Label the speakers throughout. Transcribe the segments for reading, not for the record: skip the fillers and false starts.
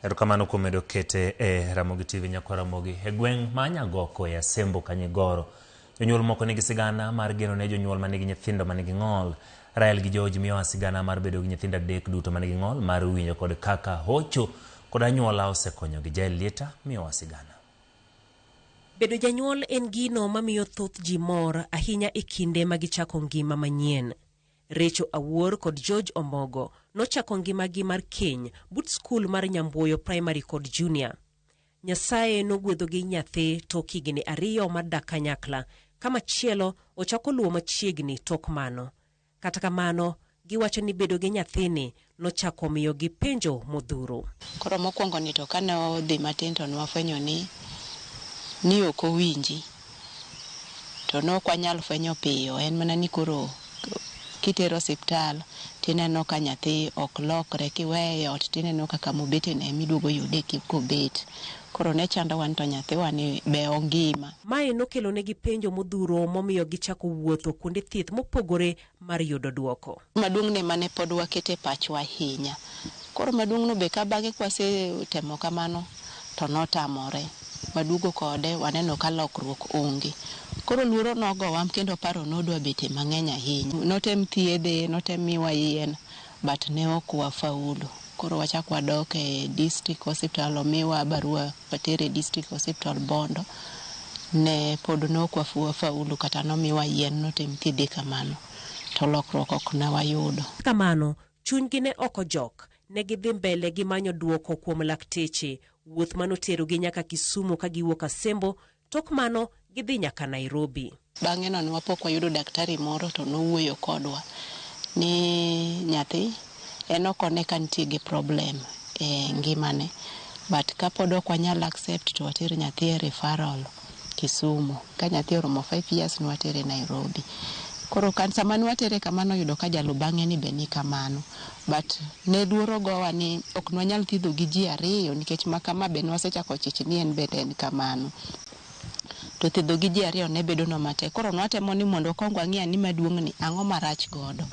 Speaker 1: Erokamano kuom medo kete e Ramogi TV Nyakwa Ramogi e gweng' ma Nyagoko e Asembo Kanyigoro. Jonyuol moko nigi sigana mar geno ne jonyuol manigi nyithindo manigi ng'ol. Rael gi George miyowa sigana mar bedo gi nyithindo adek duto manigi ng'ol mar winjo kod kaka hocho kod anyuola osekonyogi. Jael Lieta miyowa sigana.
Speaker 2: Bedo janyuol en gino mamiyo thoth ji mor ahinya e kinde ma gichako ngima manyien. Recho Awuor kod George Ombogo nochako ngimagi mar keny but skul mar Nyambuoyo Primary kod Junior. Nyasaye nogwedhogi nyathi tok higni 2 mar dak kanyakla, ka machielo ochako luwo machiegni tok mano. Kata kamano, giwacho ni bedo gi nyathini nochako miyogi penjo modhuro.
Speaker 3: Koro mokwongo ni to kane odhi matin to nwafwenyo ni ok owinji. To ne ok wanyal fwenyo piyo, en mana ni koro kitero osiptal tineno ka nyathi ok lokre, kiweye e ot tineno ka kama obete no ema iduogo yude kobet. Koro ne chandowa ni to nyathiwa ni be ongima.
Speaker 2: Mae nokelo negi penjo modhuro momiyo gichako wuotho kuonde thieth mopogore mar yudo dwoko.
Speaker 3: Maduong' ne mane pod wakete pachwa ahinya. Koro maduong' no be ka bang'e kwasetemo kamano to notamore. Waduogo kode waneno ka lokruok onge. Koro luoro nogowa kendo paro nodwa bete mang'eny ahinya. Notem thiedhe, notem miwa yien, but ne ok wafaulu. Koro wachak wadok e district hospital, omiwa barua watere e district hospital Bondo. Ne pod ne ok wafaulu kata nomiwa yien notem thiedhe kamano. To lokruok ok ne wayudo.
Speaker 2: Kamano, chunygi ne ok ojok. Ne gidhi mbele gi manyo dwoko kuom lakteche. Wuoth manoterogi nyaka Kisumu ka giwuok Asembo, tok mano gidhi nyaka Nairobi.
Speaker 3: Bang'e no ne wapok wayudo daktari moro to nowuoyo kodwa ni nyathi en ok one ka nitie gi problem e ngimane, but kapod ok wanyal accept to water nyathi e referral Kisumu. Ka nyathi oromo 5 years ne watere Nairobi. Koro kan sama ne watere kamano noyudo ka jalo bang'e ni be ni kamano. But ne luoro gowa ni ok nwanyal thiedho gi ji ariyo nikech ma kama be nwasechako chich ni en bende en kamano. To thiedho gi ji ariyo ne bedo nwa matek. Koro nwatemo ni mondo wakwong wang'i ni maduong' ni ang'o marach godo.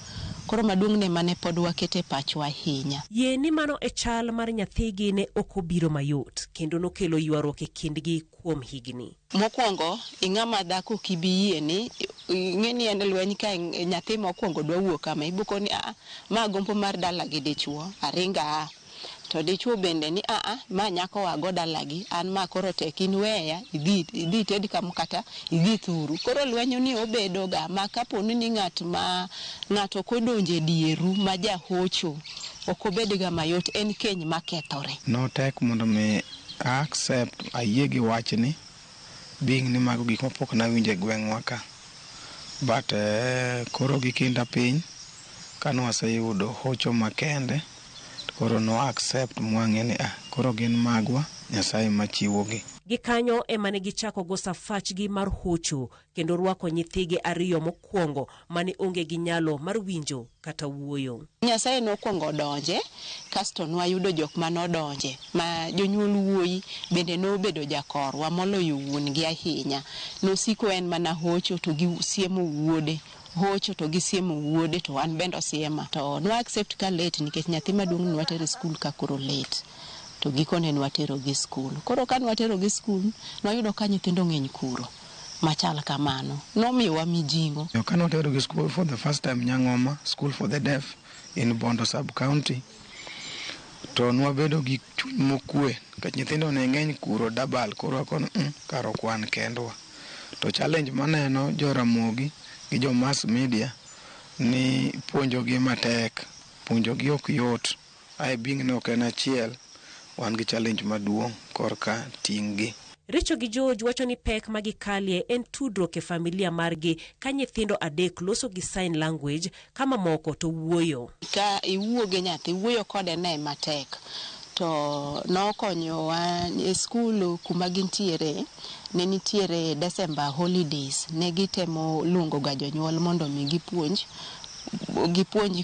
Speaker 3: Koro maduong' ne mane pod wakete pachwa ahinya.
Speaker 2: Yie ni mano e chal mar nyathigi ne ok obiro mayot kendo nokelo ywaruok e kindgi kuom higni.
Speaker 3: Mokwongo, ing'ama dhako ok ibi yie ni ing'e ni en lweny ka nyathi mokwongo dwa wuok kama ibuko ni a ma gombo mar dala gi dichuo aringa a. To dichuo bende ni a ma nyako wa go dalagi an ma koro tek in weya idhi ited kam kata idhi thuru. Koro lweny ni obedo ga ma kapo ni ng'at ma ng'ato ok odonjo e dieru ma jahocho ok obed ga mayot en keny makethore.
Speaker 4: Notek mondo mi accept ayie gi wachni being ni mago gik mapok nawinjo e gweng'wa ka. But koro gi kinda piny kane waseyudo hocho makende koro no accept mwang'e ni koro gin magwa Nyasaye machiwogi.
Speaker 2: Gikanyo ema ne gichako go safachgi mar hocho kendo rwako nyithigi ariyo mokwongo mane onge gi nyalo mar winjo kata wuoyo.
Speaker 3: Nyasaye nokwongo odonje, kasto nwayudo jok manodonje ma jonyuol wuoyi bende nobedo jakorwa moloyo wuon gi ahinya. Nosiko en mana hocho to gi siemo wuode. Hocho to gi siemo wuode to an bende osiema. To nwa accept ka late nikech nyathi maduong' nwatero e skul ka koro late. To gikone nwatero gi skul. Koro ka nwatero gi skul, nwayudo ka nyithindo ng'eny kuro machal kamano. Nomiyowa mijing'o.
Speaker 4: Ka nwatero gi skul for the first time Nyang'oma, School for the Deaf in Bondo sub-county, to nwabedo gi chuny mokwe nikech nyithindo ne ng'eny kuro dabal koro wakono kar ok wan kendwa. To challenge maneno jo Ramogi gi jo mass media ni puonjogi matek, puonjogi ok yot. Ae being ni ok en achiel, wan gi challenge maduong' korka ting' gi.
Speaker 2: Recho gi George wacho ni pek ma gikalie en tudruok e familia margi ka nyithindo adek loso gi sign language ka mamoko to wuoyo.
Speaker 3: Ka iwuo gi nyathi, wuoyo kode ne matek. To nokonyowa e skul kuma gintiere, ne nitiere December holidays. Ne gitemo luongo ga jonyuol mondo mi gipuonj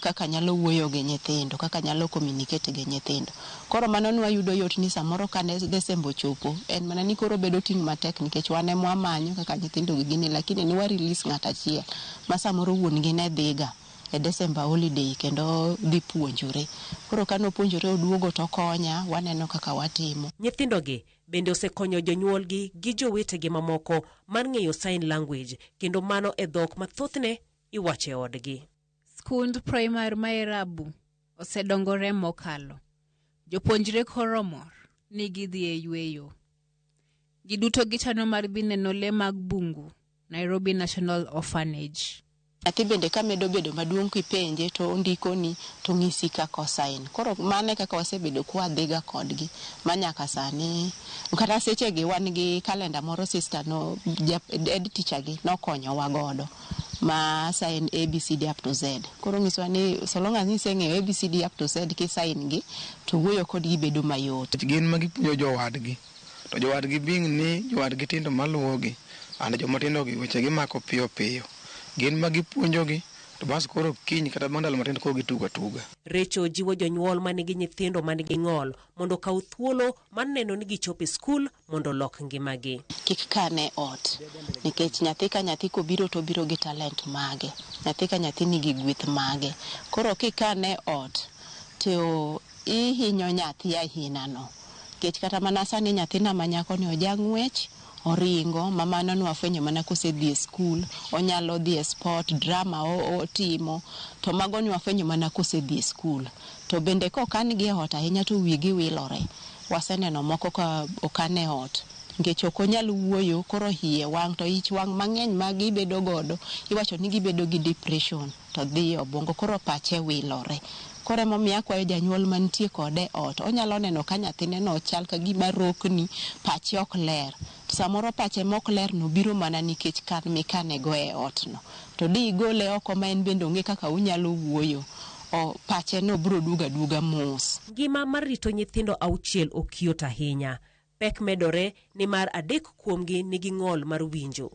Speaker 3: kaka nyalo wuoyo gi nyithindo, kaka nyalo communicate gi nyithindo. Koro mano nwayudo yot ni samoro ka ne December ochopo, en mana ni koro bedo ting' matek nikech wan ema wamanyo kaka nyithindo gi gini, lakini ne wa release ng'at achiel ma samoro wuon gi ne dhiga. e December holiday kendo dhi puonjore. Koro kane opuonjore oduogo to okonya, waneno kaka watimo.
Speaker 2: Nyithindogi bende osekonyo jonyuolgi gi jowetegi mamoko mar ng'eyo sign language kendo mano e dhok ma thothne iwacho e odgi.
Speaker 5: Skund primar ma Erabu osedongore mokalo. Jopuonjre koro mor ni gidhi e yweyo. Giduto gichano mar dhi neno le mag bungu Nairobi National Orphanage.
Speaker 3: Nyathi bende kamedo bedo maduong' kipenje to ondikoni to ong'isi kaka osign. Koro mano e kaka wasebedo kwadhiga kodgi ma nyaka sani kata sechegi wan gi kalenda moro sister no head teacher gi nokonyowa godo ma sign A B C D up to Z. Koro ng'isowa ni so long as niseng'eyo A B C D up to Z kisign gi to wuoyo kodgi bedo mayot.
Speaker 4: Gin ma gipuonjo jowadgi to jowadgi being ni jowadgi tindo maluwogi and joma tindo gi weche gimako piyo piyo. Gin ma gipuonjogi to bas koro kiny kata bang' ndalo matin koro gitugo atuga.
Speaker 2: Recho jiwo jonyuol manigi nyithindo manigi ng'ol mondo okaw thuolo mar neno ni gichopo e skul mondo olok ngimagi.
Speaker 3: Kik kane ot nikech nyathi ka nyathi kobiro to obiro gi talent mage. Nyathi ka nyathi nigi gweth mage. Koro kikane ot to ihinyo nyathi ahina no. Nikech kata mana sani nyathina ma nyako ni oja ng'wech oringo ma mano nwafwenyo mana kosedhi e skul, onyalo dhi e sport, drama otimo, to mago nwafwenyo mana kosedhi e skul. To bende kokan gi e ot ahinya to wigi wilore. Waseneno moko ka okan e ot nikech ok onyal wuoyo koro iye wang' to ich wang' mang'eny ma gibedo godo iwacho ni gibedo gi depression to dhi e obwongo koro pache wilore. Koro emomiyo akwayo janyuol mantie kode e ot onyalo neno ka nyathine no chal ka gima rokni, pache ok ler. To samoro pache mok ler no biro mana nikech kan mikane go e ot no. To di igole oko ma en bende onge kaka unyalo wuoyo, pache no biro duogo aduoga mos.
Speaker 2: Ngima mar rito nyithindo auchiel ok yot ahinya. Pek medore nimar adek kuomgi nigi ng'ol mar winjo.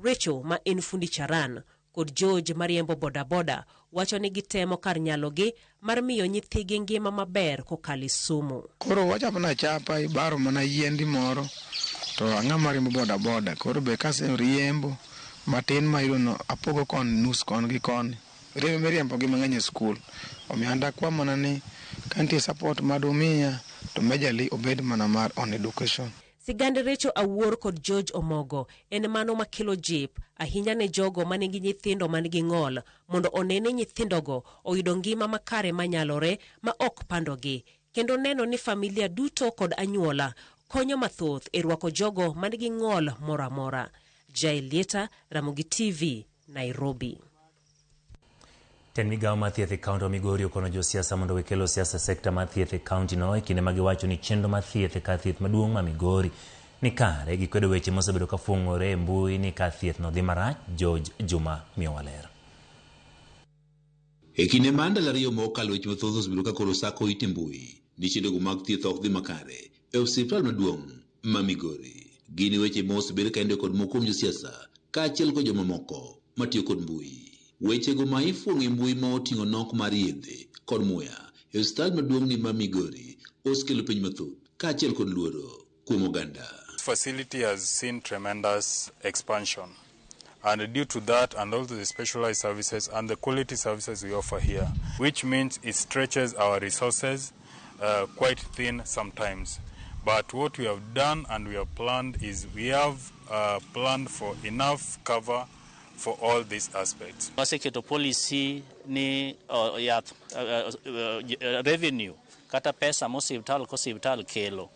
Speaker 2: Rachel ma en fundi charan kod George mariembo bodaboda wacho ni gitemo kar nyalogi mar miyo nyithigi ngima maber kokalo e somo.
Speaker 4: Koro wachapona achapa ibaro mana yiendi moro to ang'ama riembo bodaboda koro be kaseriembo matin mayudo no apogo koni nus kon gi koni. Riembo miriembo gi mang'eny e skul. Omiyo an dakwa mana ni ka nitie support madumiya to majorly obed mana mar on education.
Speaker 2: Sigand Rachel Awuor kod George Omogo en mano makelo jip ahinya ne jogo manigi nyithindo manigi ng'ol mondo one ni nyithindogo oyudo ngima makare manyalore ma ok pandogi kendo neno ni familia duto kod anyuola konyo mathoth e rwako jogo manigi ng'ol moro amora. Jael Lieta, Ramogi TV, Nairobi.
Speaker 1: Tend migao mar thieth e kaunti ma Migori okono josiasa mondo owe kelo siasa e sekta mar thieth e kaunti no e kinde ma giwacho ni chenro mar thieth e kar thieth maduong' ma Migori ni kare. Gikwedo weche mosebedo ka fwong'ore e mbui ni kar thieth no dhi marach. George Juma miyowa ler.
Speaker 6: E kinde mar ndalo ariyo mokalo weche mathoth osebedo ka koro sako it e mbui ni chenrogo mag thieth ok dhi makare e osiptal maduong' ma Migori. Gin weche ma osebed ka indiko kod moko kuom josiasa kaachiel kod jomamoko matiyo kod mbui. Wechego ma ifwong'o e mbui ma oting'o nok mar yedhe kod muya e osiptal maduong' ni ma Migori osekelo penjo mathoth kaachiel kod luoro kuom oganda.
Speaker 7: Facility has seen tremendous expansion, and due to that and also the specialized services and the quality services we offer here, which means it stretches our resources quite thin sometimes. But what we have done and we have planned is we have planned for enough cover for all these aspects.
Speaker 8: Waseketo policy ni yath revenue kata pesa ma osiptal ka osiptal kelo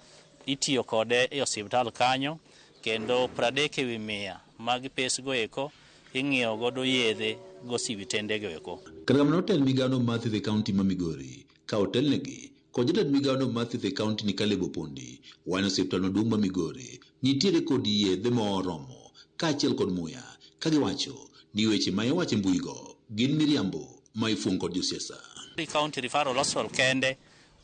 Speaker 8: itiyo kode e osiptal kanyo kendo 30% mag pesgo eko ing'iewo godo yedhe go osiptendego eko.
Speaker 6: Kata kamano tend migawono mar thieth e kaunti ma Migori ka otelnegi kod jatend migawono mar thieth e kaunti ni Caleb Opondi wacho ni osiptal maduong' ma Migori nitiere kod yedhe moromo kaachiel kod muya kagiwacho ni weche ma iwacho e mbuigo gin miriambo ma ifuong' kod josiasa.
Speaker 8: County Referral Hospital kende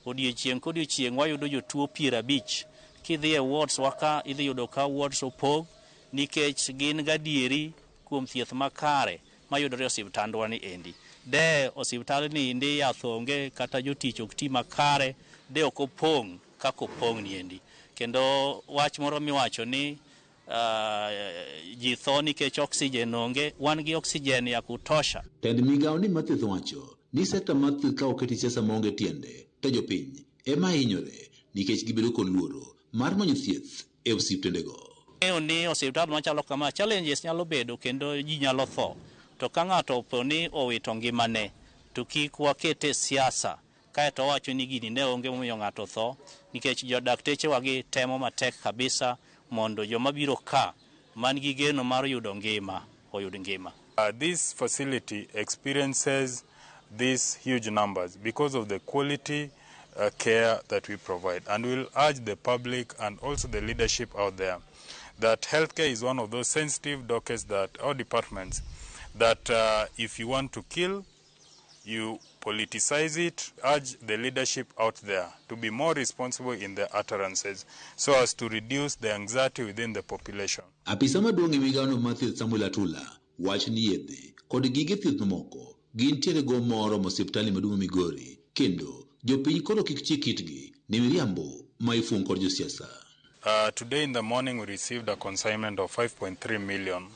Speaker 8: odiechieng' kodiechieng' wayudo jotuo 50. Kidhi e wards waka idhi yudo ka wards opog nikech gin gadieri kuom thieth makare mayudore e osiptandwa ni endi. De osiptal ni endi yath onge kata jotich ok ti makare, de ok opong' kaka opong' ni endi. Kendo wach moro miwacho ni Ji tho nikech oxygen onge, wan gi oxygen ya kutosha.
Speaker 6: Tend migawo ni mar thieth wacho ni sekta mar thieth ka oketi siasa maonge tiende to jopiny ema hinyore nikech gibedo kod luoro mar manyo thieth e osiptendego.
Speaker 8: Ng'eyo ni osiptal machalo kama challenges nyalo bedo kendo ji nyalo tho. To ka ng'ato opo ni owito ngimane to kik wakete siasa kaeto wawacho ni gini ne onge momiyo ng'ato tho nikech jodakteche wagi temo matek kabisa mondo joma biro ka man gi geno mar yudo ngima oyud ngima.
Speaker 7: This facility experiences these huge numbers because of the quality care that we provide. And we'll urge the public and also the leadership out there that healthcare is one of those sensitive dockets that our departments, that if you want to kill, you politicize it. Urge the leadership out there to be more responsible in their utterances so as to reduce the anxiety within the population.
Speaker 6: Apisa maduong' e migawono mar thieth Samuel Atula wacho ni yedhe kod gige thieth mamoko gintiere go moromo osiptal maduong' Migori kendo jopiny koro kik chik itgi ne miriambo ma ifuong' kod josiasa.
Speaker 7: Today in the morning we received a consignment of 5.3 million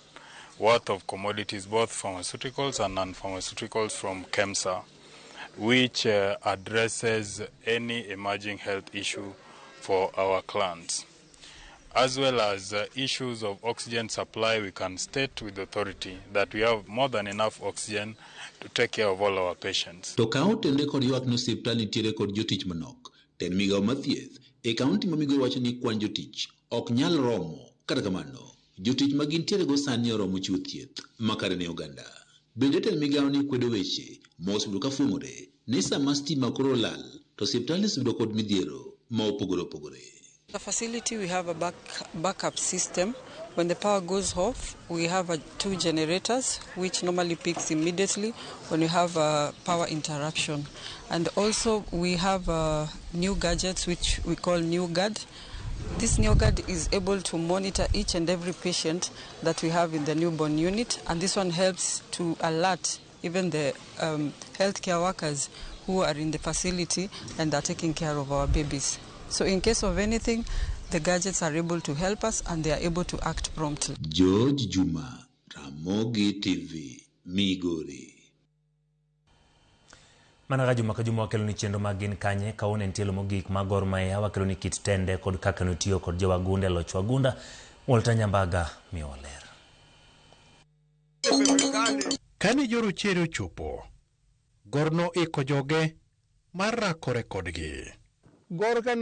Speaker 7: worth of commodities, both pharmaceuticals and non-pharmaceuticals from KEMSA, which addresses any emerging health issue for our clients. As well as issues of oxygen supply, we can state with authority that we have more than enough oxygen to take care of all our patients.
Speaker 6: To ka otende kod ywak ni osiptal nitiere kod jotich manok, tend migawo mar thieth e kaunti ma Migori wacho ni kwan jotich ok nyal romo. Kata kamano, jotich ma gintiere go sani oromo chiwo thieth makare ne oganda. Bende tend migawo ni kwedo weche ma osebedo ka fweng'ore ni sama stima koro olal to osiptal osebedo kod midhiero ma opogore opogore.
Speaker 9: The facility, we have a backup system. When the power goes off, we have two generators, which normally picks immediately when we have a power interruption. And also we have new gadgets, which we call New Guard. This New Guard is able to monitor each and every patient that we have in the newborn unit, and this one helps to alert even the healthcare workers who are in the facility and are taking care of our babies. So in case of anything, the gadgets are able to help us and they are able to act promptly.
Speaker 6: George Juma, Ramogi TV, Migori.
Speaker 1: Mana ka juma ka juma wakelo ni chenro mag Gin Kanye, kawuono en tielo mogik mag Gor Mahia, wakelo ni kit tende kod kaka notiyo kod jowagunda e loch wagunda. Walter Nyambaga miyowa ler.
Speaker 10: Kane jorochere ochopo, Gor noiko joge mar rakore kodgi.
Speaker 11: Gor ka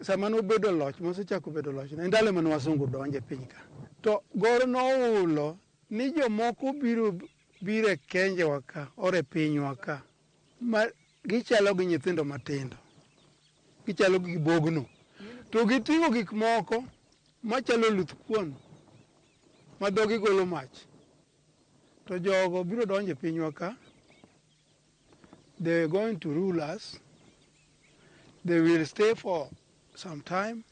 Speaker 11: sama nobedo loch, mosechako bedo loch, ne ndalo mane wasungu donje piny ka. To Gor noulo ni jomoko biro e kenjewa ka, or e pinywa ka, ma gichalo gi nyithindo matindo, gichalo gi bogno, to giting'o gik moko machalo luth kuon ma dhogi golo mach. To jogo biro donjo e pinywa ka, they are going to rule us. They will stay for some time.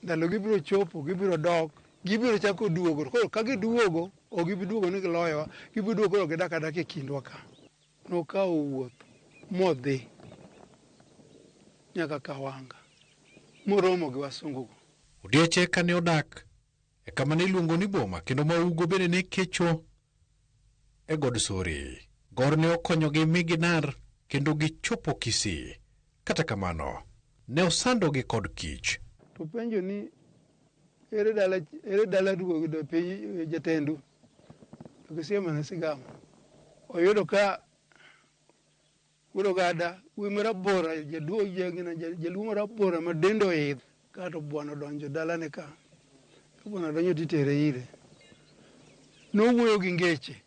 Speaker 11: Ndalo gibiro chopo, gibiro dok, gibiro chako duogo. Koro ka giduogo, ok gibi duogo ni giloyowa, gibiro duogo koro gidak adaka e kindwa ka. Nokawo wuoth modhi nyaka Kawanga, moromo gi wasungu go.
Speaker 10: Odieche kane odak e kama ne iluongo ni boma kendo ma Ugo bende ne kecho e God Sori. Gor ne okonyogi mi ginar kendo gichopo Kisii. Kata kamano, ne osandogi kod kich.
Speaker 11: To penjo ni ere dala duogo piny jatendu? To gisiemone sigama. Oyudo ka wuod ogada, wuoyi marabora, jaluo marabora ma dende oidh, kato bwana odonjo dalane ka. Ka bwana odonjo titere ire. Nowuoyo gi ngeche.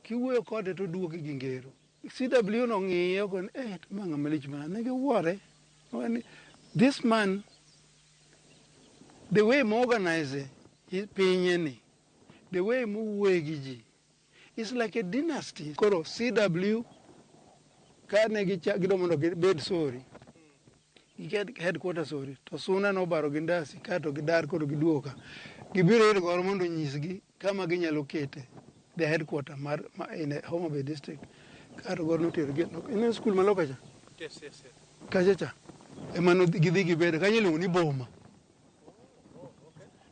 Speaker 11: Kiwuoyo kode to oduoki gi ngero. CW nong'iye okone, to ma ng'ama lich mana, ne giwuore. This man, the way mo organize pinye ni, the way mowuoye gi ji, it's like a dynasty. Koro CW, ka ne gidwa mondo gibed Sori, giket headquarters Sori, to Suna nobaro gi ndasi kaeto gidar koro giduogo ka. Gibiro ir Gor mondo onyisgi kama ginyalo kete the headquarter mar in Homa Bay district. Kaeto Gor notero gi ineno skul maloka cha?
Speaker 12: Yes, yes, yes.
Speaker 11: Kacha cha. Ema gidhi gibedo, kanyo iluongo ni boma.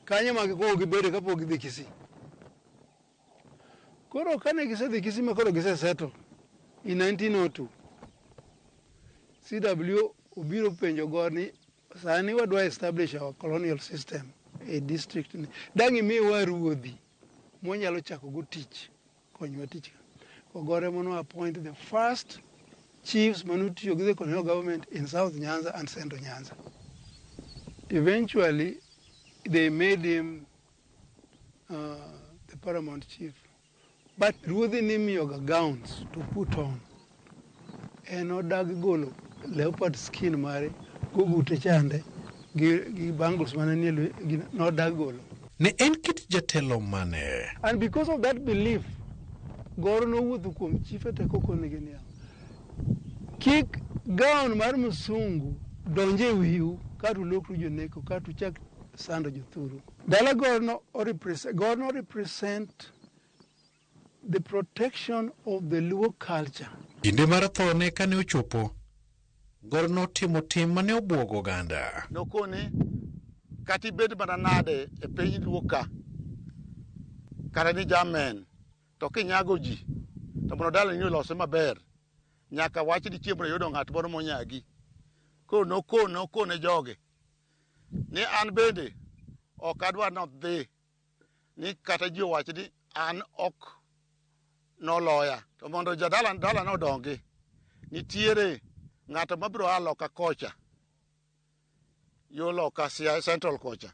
Speaker 11: Kanyo ma gikuongo gibedo kapok gidhi Kisii. Koro kane gisedhi Kisii ma koro gise settle in 1902, CW obiro penjo Gor ni sani wadwa establish our colonial system e district ni. Dang' imiwa ruodhi mwanyalo chako go tich, konywa tich ka. Ogor ema no appoint the first chiefs manotiyo gi the colonial government in South Nyanza and Central Nyanza. Eventually, they made him the paramount chief. But ruodhi nimiyoga gowns to put on. En odagi golo leopard skin mare gogute chande gi bangles mane nie nodagi golo.
Speaker 10: Ne en kit jatelo mane?
Speaker 11: And because of that belief, Gor nowuotho kuom chife te kokonegi niya, kik gown mar msungu donj e wiu kato ulokru joneko kato uchak sando jothuru. Dala Gor no represent, Gor no represent the protection of the Luo culture.
Speaker 10: Kinde mar thone kane ochopo, Gor notimo tim mane obwogo oganda.
Speaker 12: Nokone kata ibed mana nade e piny Luo ka, kata ni jamen, to kinyago ji, to mondo dalani olose maber, nyaka wach ni chieng' moro yudo ng'at moro monyagi. Koro nokone jogi ni an bende ok adwar nodhi ni kata ji owach ni an ok noloya. To mondo jadala dala nodongi, nitiere ng'ato mabiro a loka kocha, yo loka Central kocha,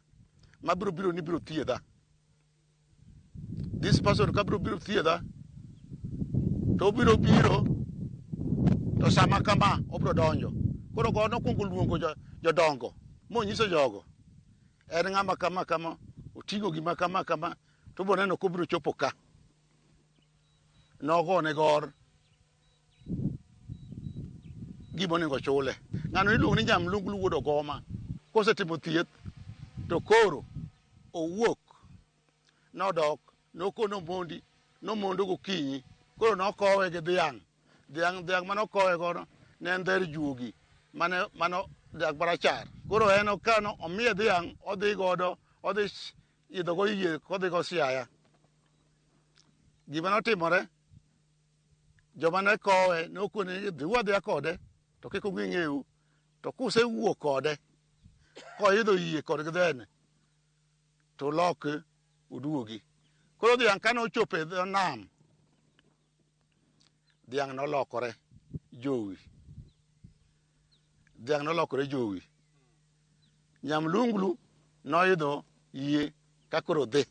Speaker 12: mabiro biro ni biro thiedha. This person ka biro biro thiedha, to obiro biro to sama kama obiro donjo. Koro go nokwongo luongo jodongo monyiso jogo en ng'ama kama kama oting'o gima kama kama to obiro neno kobiro chopo ka. Nogone Gor gima onego chule. Ng'ano iluongo ni Nyamlungulu wuod Ogoma. Kosetimo thieth to koro owuok nodok nokono mondi nomondo gokinyi. Koro nokowe gi dhiang'. Dhiang' manokowe godo ne en dher juogi mane mano dhiang' marachar. Koro en kano omiye dhiang' odhi godo odhi idho go yie kodhi go Siaya. Gima notimore, joma ne kowe nokone ni dhiuru adhiya kode to kik ung'i ng'eu. To kusewuok kode koidho yie kod gi dhene to ulok uduogi. Koro dhiang' kane ochopo e dho nam, dhiang' nolokore jowi. Dhiang' nolokore jowi. Nyamlungulu noidho yie ka koro dhi.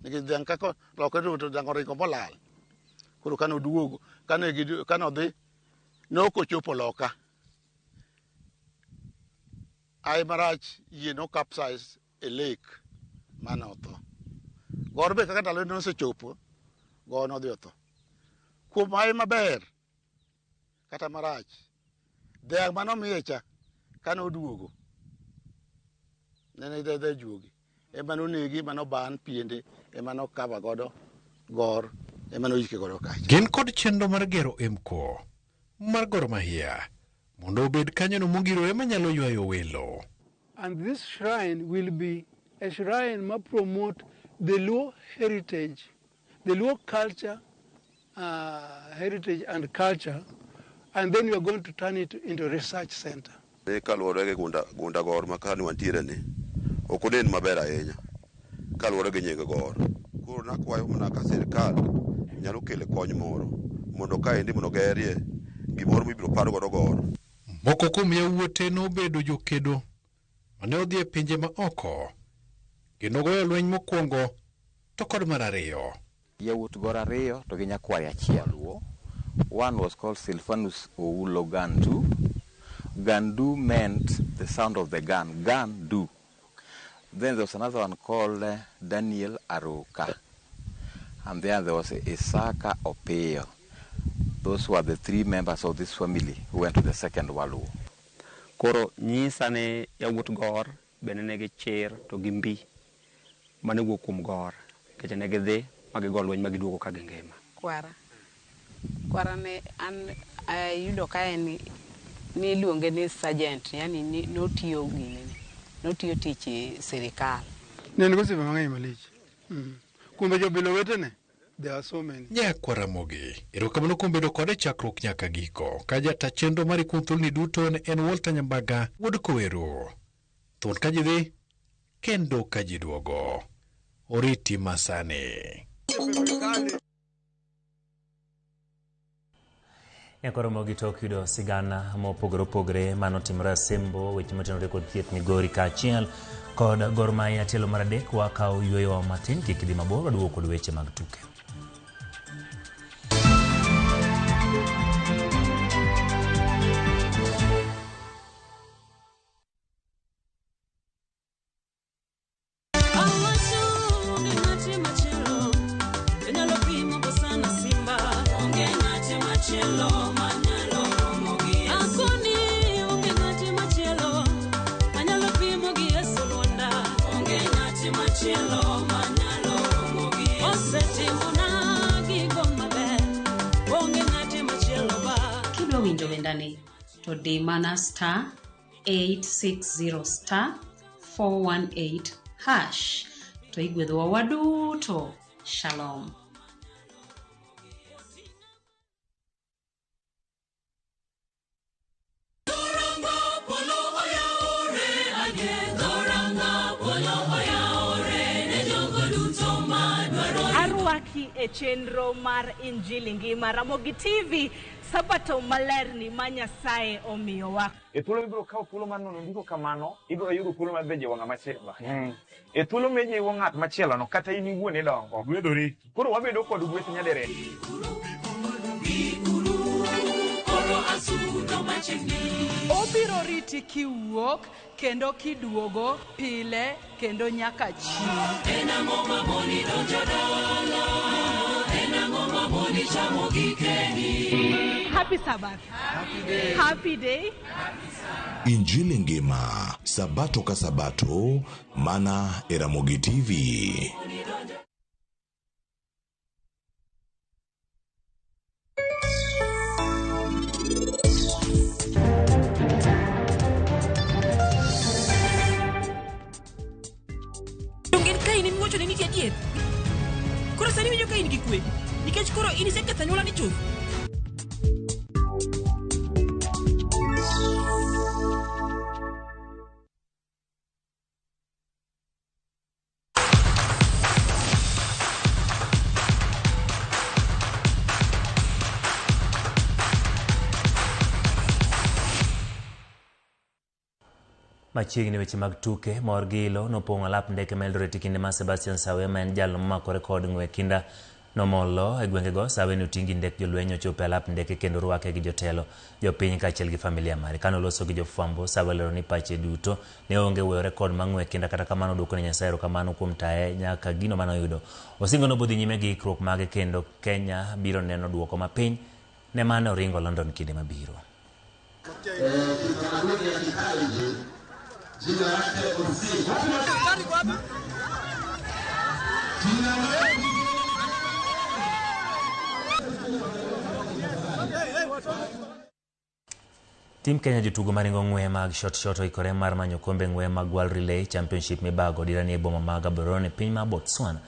Speaker 12: Nikech dhiang' kaka olokore jowi to dhiang' oringo molal. Koro kane oduogo, kane odhi, ne ok ochopo loka. Ai marach yie no capsize e lake mane otho. Gor be kaka ndalo nosechopo, Gor nodhi otho. Kuom ai maber kata marach, dhiang' manomiye cha kane oduogo ne en dher juogi. Ema nonegi, ema noban piende, ema nokava godo Gor, ema noyike godo kacha.
Speaker 10: Gin kod chenro mar gero MCO mar Gor Mahia mondo obed kanyono mongirore manyalo ywayo welo.
Speaker 11: And this shrine will be a shrine ma promote the Luo heritage, the Luo culture, heritage and culture, and then we are going to turn it into a research center.
Speaker 13: Kaluwore gi gunda Gor ma kani wantiere ni, ok onen maber ahinya kaluwore gi nying Gor. Koro nakwayo mana ka sirkal nyalo kelo kony moro mondo kaendi mondo gerie gimoro mibiro par godo Gor.
Speaker 10: Moko kuom yawuote nobedo jokedo mane odhi e pinje ma oko kendo goyo lweny mokwongo to kod mar ariyo.
Speaker 14: Yawuot Gor ariyo to gi nyakware achiel. One was called Silvanus Oulo Gandu. Gandu meant the sound of the gun. Gandu. Then there was another one called Daniel Aruka. And then there was Isaka Opiyo. Those were the three members of this family who went to the Second World War.
Speaker 15: Koro nyisa ni yawuot Gor bende nigi chir to gi mbi mane wuok kuom Gor nikech ne gidhi ma gigo lweny ma giduogo ka gingima.
Speaker 3: Kwara ne an ayudo ka en niluonge ni sergeant, yani notiyo gini, notiyo tich sirikal.
Speaker 11: Ne en gi osiepe mang'eny malich. Kumbe jobilo wetene, there are so many.
Speaker 10: Nyakwa Ramogi, erokamano kuom bedo kode chakruok nyaka giko. Ka jata chenro mari kuom thuoloni duto ne en Walter Nyambaga wuod Kowero. Thuon ka ji dhi, kendo ka ji duogo. Oriti masani.
Speaker 1: Nyaka Ramogi tok yudo sigana mopogore opogore manotimore Asembo, weche motenore kod thieth Migori kaachiel kod Gor Mahia tielo mar adek. Wakawo yueyo matin, kik idhi mabor, waduogo kod weche mag tuke.
Speaker 16: Kidwa winjo wendani to di mana star 860 star 418 hash to igwedhowa waduto. Shalom.
Speaker 17: Arwaki e chenro mar Injili Ngima Ramogi TV, Sabato malerni ma Nyasaye omiyowa.
Speaker 18: E thuolo mibiro kawo thuolo mar nono ndiko kamano, ibiro yudo thuolo mar dhi jiwo ng'ama chielo. E thuolo mijiwo ng'at machielo no, kata in iwuon idongo. Gwedhori. Koro wabedo kod gweth nyadiriyo.
Speaker 19: Obiro riti kiwuok kendo kiduogo pile kendo nyaka chieng'.
Speaker 20: En ang'o mamoni donjo dala? En ang'o mamoni chamo gikeni?
Speaker 17: Happy Sabbath. Happy day. Happy day.
Speaker 21: Injili Ngima, Sabato ka Sabato, mana e Ramogi TV.
Speaker 22: Donge en Kain emiwacho ni nitie adier? Koro sani iwinjo ka in gi kwe, nikech koro in iseketho anyuolani chuth.
Speaker 1: Machiegni weche mag tuke, mor gi ilo nopong'o alap ndeke ma Eldoret e kinde ma Sebastian Sawe ma en jal momakore kod ng'we kinda nomolo e gwengego. Sawe ne oting' gi ndek jolweny ochopo e alap ndeke kendo orwake gi jotelo, jopiny kaachiel gi familia mare. Kane oloso gi jofwambo, Sawe olero ni pache duto ne onge weyore kod ma ng'we kinda, kata kamano oduoko ne Nyasaye erokamano kuom taye nyaka gino mane oyudo. Osingo ni obodhi nyime gi ikruok mage kendo Kenya biro neno duoko mapiny ne mane oringo London kinde mabiro. Team Kenya jotugo maringo ng'we mag shot shot oikore mar manyo kombe ng'we mag World Relay Championship mibago dirani e boma ma Gaborone e piny ma Botswana.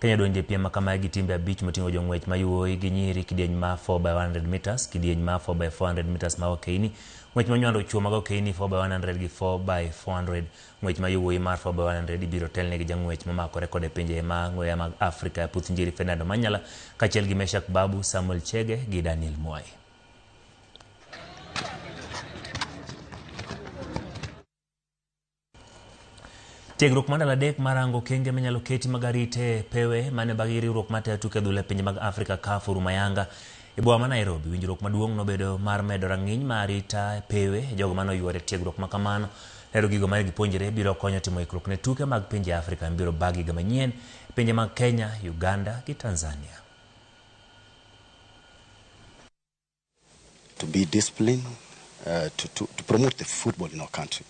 Speaker 1: Kenya donjo e piem ma kamae gi timbe abich moting'o jong'wech ma yawuoyi gi nyiri, kidieny ma 4x100 meters, kidieny ma 4x400 meters mag okeini, ng'wech ma nywando chwo mag okeini 4x100 gi 4x400. Ng'wech ma yawuoyi mar 4x100 ibiro telne gi jang'wech momakore kod e pinje ma ng'weya mag Afrika ya Puth Njiri Fernando Manyala kaachiel gi Meshak Babu, Samuel Chege gi Daniel Mwai. Tiegruok mar ndalo adek mar rango okenge minyalo keti mag arita e pewe mane bagi riwruok matayo tuke adhula e pinje mag Afrika CAF orumo ayanga e boma ma Nairobi. Winjruok maduong' nobedo mar medo rang'iny mar arita e pewe jogo mane oyuoro e tiegruok ma kamano. Lero gigo mane gipuonjre biro konyo timo ikruok ne tuke mag pinje Afrika mibiro bag higa manyien e pinje mag Kenya, Uganda gi Tanzania.
Speaker 23: To be disciplined, to promote the football in our country.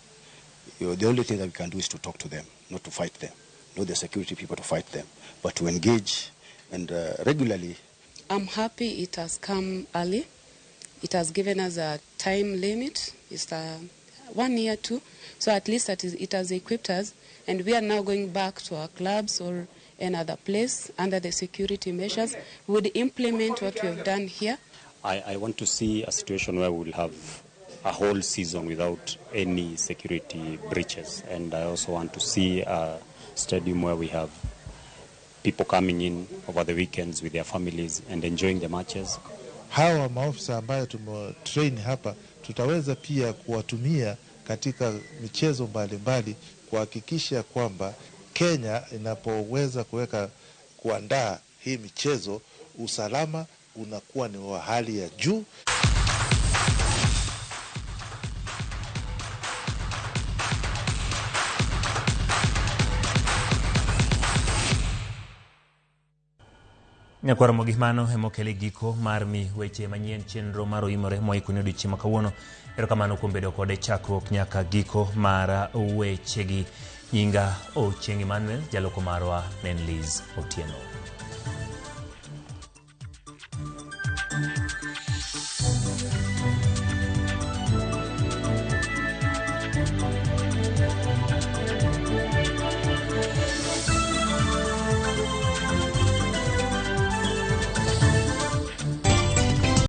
Speaker 23: The only thing that we can do is to talk to them, not to fight them, not the security people to fight them, but to engage and regularly.
Speaker 24: I'm happy it has come early. It has given us a time limit. It's
Speaker 2: 1 year too. So at least that is, it has equipped us, and we are now going back to our clubs or another place under the security measures. We would implement what we have done here.
Speaker 4: I want to see a situation where we will have a whole season without any security breaches, and I also want to see a stadium where we have people coming in over the weekends with their families and enjoying the matches.
Speaker 5: Hawa maofisa ambayo tumetrain hapa tutaweza pia kuwatumia katika michezo mbalimbali kuhakikisha kwamba Kenya inapoweza kuweka kuandaa hii michezo, usalama unakuwa ni wa hali ya juu.
Speaker 1: Nyakwar Ramogi, mano emokele giko mar mi weche manyien chenro mar oimore moikoni odiochieng' ma kawuono. Erokamano kuom bedo kode chakruok nyaka giko mar wechegi. Nyinga Ochieng' Emmanuel, jaloko marwa ne en Liz Otieno.